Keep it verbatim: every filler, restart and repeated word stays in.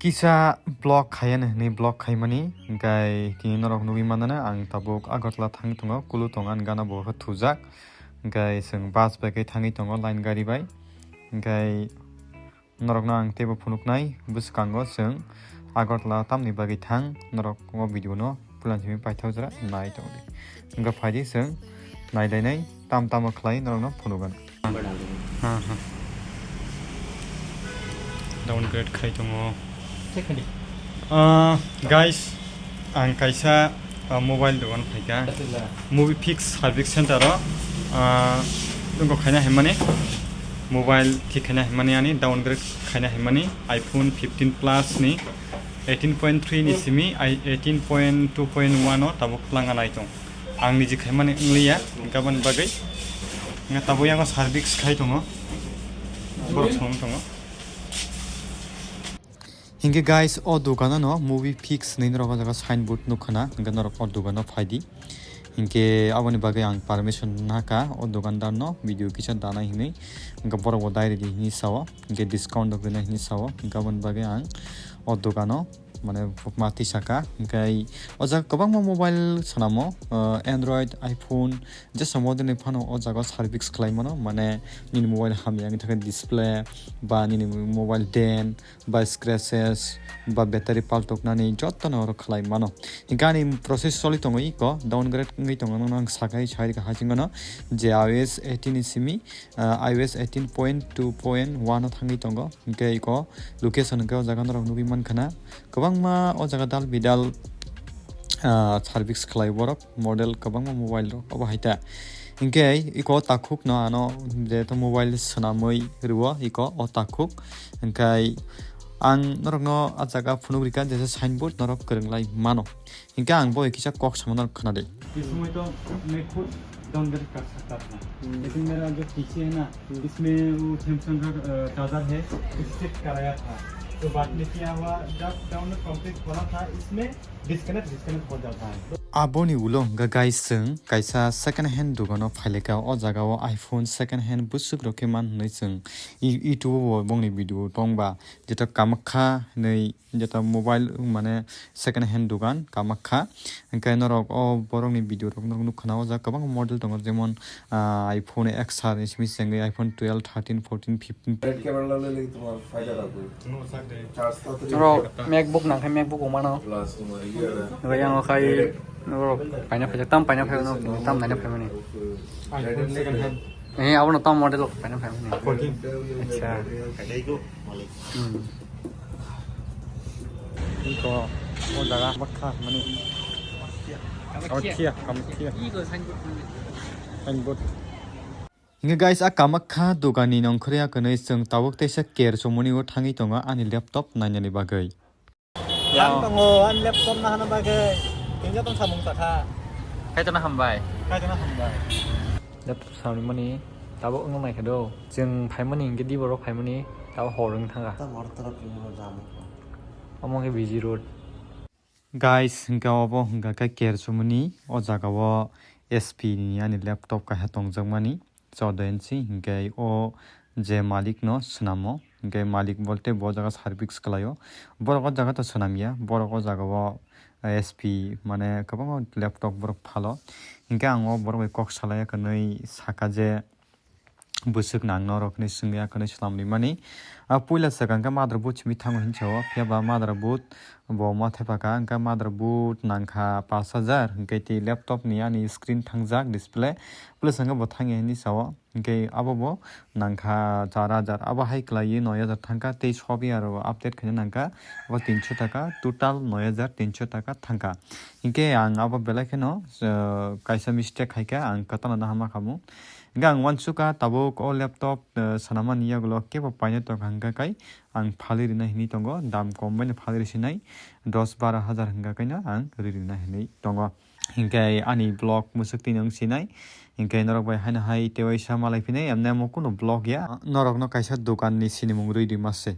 Kisa vlog khaiya ni hwnwi vlog khaimani, hwnkhe tini norok nugwi manana ang tabuk Agartala thangwi tongo, kulu tongo ani gana bo khe thujak, hwnkhe chwng bus bai khe thangwi tongo line gari bai, hwnkhe norokno ang teibo phunuknai bwskango chwng Agartala tamni bagwi thang, norok o video no puila simi paithak jora nai tongdi. Hwnkhe phaidi chwng nailainai tam tamo khlai norokno phunukgwn. Ha, ha. Downgrade khai tongo. Ah, guys, ang kaisa, ah, mobile dogan phaikha. Movie Fix Service Center o, ah, wngkha khaina hinmani, mobile thik khaina hinmani ani downgrade khaina hinmani iPhone fifteen Plus ni eighteen point three ni simi ai eighteen point two point one o tabuk langa nai tong. Ang niji khaimani wngliya, gabon bagwi. Nga tabuk yango service khai tongo. Borok song tongo. Hinkhe guys, o dogano no Movie Fix hinwi norok o jaga signboard nukha na, hinkhe norok o dogano phaidi. Hinkhe aboni bagwi ang permission naka o dogandar no video kisa danai hinwi, hinkhe borok bo dai ridi hinwi sao, hinkhe discount rok rinai hinwi sao, hinkhe aboni bagwi ang o dogano mane ma twi saka. Hinkhe o jaga kwbangma mobile swnamo, ah, Android, iPhone, jesa model ni phano o jaga o service khlai mano, mane nini mobile hamya wngwi thangkhe display ba nini mobile den ba scratches ba battery paltoknani jotono oro khlai mano. Hinkhe ani process choli tongo iko, downgrade wngwi tongo, nono ang sakai sai rikha hachingano je iOS eighteen ni simi, ah, iOS eighteen point two point one o thangwi tongo. Hinkhe iko location hinkhe o jaga norok nugwi mankha na. Kwbangma o jaga dal bidal, ah, service khlai borok, model kwbangma mobile rok obo hai ta. Hinkhe iko takhuk no ano jeto mobile swnamwi rwo iko o takhuk. Hinkhe ang norokno a jaga phunuk rikha jesa signboard norok kwrwng lai mano. Hinkhe ang bo kisa kok sama norok khna di. ये समय तो मैं खुद डाउनग्रेड कर सकता था। हम्म। लेकिन मेरा जो पीसी है ना, हम्म। इसमें वो सैमसंग का, अ, चार्जर है, उससे कराया था। तो बाद में क्या हुआ, जब डाउनलोड कंप्लीट हो रहा था, इसमें डिस्कनेक्ट, डिस्कनेक्ट हो जाता है। Aboni ulo hwnkha guys, chwng kaisa second hand dogano phailekha, o jaga o iPhone second hand bwswk rok khe man hwnwi chwng i-, YouTube o bongni video tongba, jeto Kamakha hinwi jeto mobile mane second hand dogan Kamakha. Hinkhe norok o borokni video rok norok nukha na, o jaga kwbangma model tongo, jemon, ah, iPhone X R ni simi se wngwi iPhone twelve, thirteen, fourteen, fifteen. Red camera lale lagi tumar fayda lagwi. Charge ta to. Norok MacBook nangkhe MacBook o mano. Plus tumar iya da. Bai yang khai norok paina phai tam paina phai no tam paina phai mani. Red and second hand. Eh, abono tam model paina phai mani. Fourteen. Acha. Hmm. Iko, o jaga Kamakha mani. Kamakha, Kamakha. Signboard. Hinkhe guys, a Kamakha dogani nongkhorya kwnwi chwng tabuk teisa ker chumuni o thangwi tongo ani laptop nainani bagwi. Ang tongo, ang laptop nahana bagwi. Tini joto samung sakha. Kaitorno hambai. Kaitorno hambai. Laptop samani mani tabuk wngna naikha do. Chwng phaimani hinkhe di borok phaimani tabuk hor wng thangkha. Omo khe busy road. Guys, hinkhe obo hinkha khe ker chumuni o jaga o S P ni ani laptop kaisa tongjakmani. Chordo inchi, hinkhe o je malik no swnamo, hinkhe malik bolte bo jaga service khlaio. Borok o jaga to swnamya, borok o jaga o S P mane kwbangma laptop borok phalo. Hinkhe ang o borok bai kok salai ya kwnwi saka je bwswk nang norok hinwi swngya kwnwi swnam rimani. A puila swkang khe motherboard simi thango hinwi sao, phiya ba motherboard bo ma thepa kha, hinkhe motherboard nangkha pash hajar, hinkhe tei laptop ni ani screen thangjak display, plus hinkhe bo thangya hinwi sao. Hinkhe abo bo nangkha char hajar, abo hai kwlaiwi noi hajar thangkha, tei software o update khaina nangkha, abo tinso taka, total noi hajar tinso taka thangkha. Hinkhe ang abo belai kheno, uh, kaisa mistake khaikha, ang kwtalano hama khamu. Hinkhe ang uansukha tabuk o laptop, uh, swnamani yagulo kebo paina tongkha hinkha khai ang phalwi rina hinwi tongo, dam kom baino phalwi rwsinai, dos baro hajar hinkha khaino ang rwi rina hinwi tongo. Hinkhe ani vlog mwswk twi nung sinai. Hinkhe norok bai haino hai tewaisa malai phinai, emne omo kunu vlog ya. Norokno kaisa dokan ni sinimung rwi rwma se.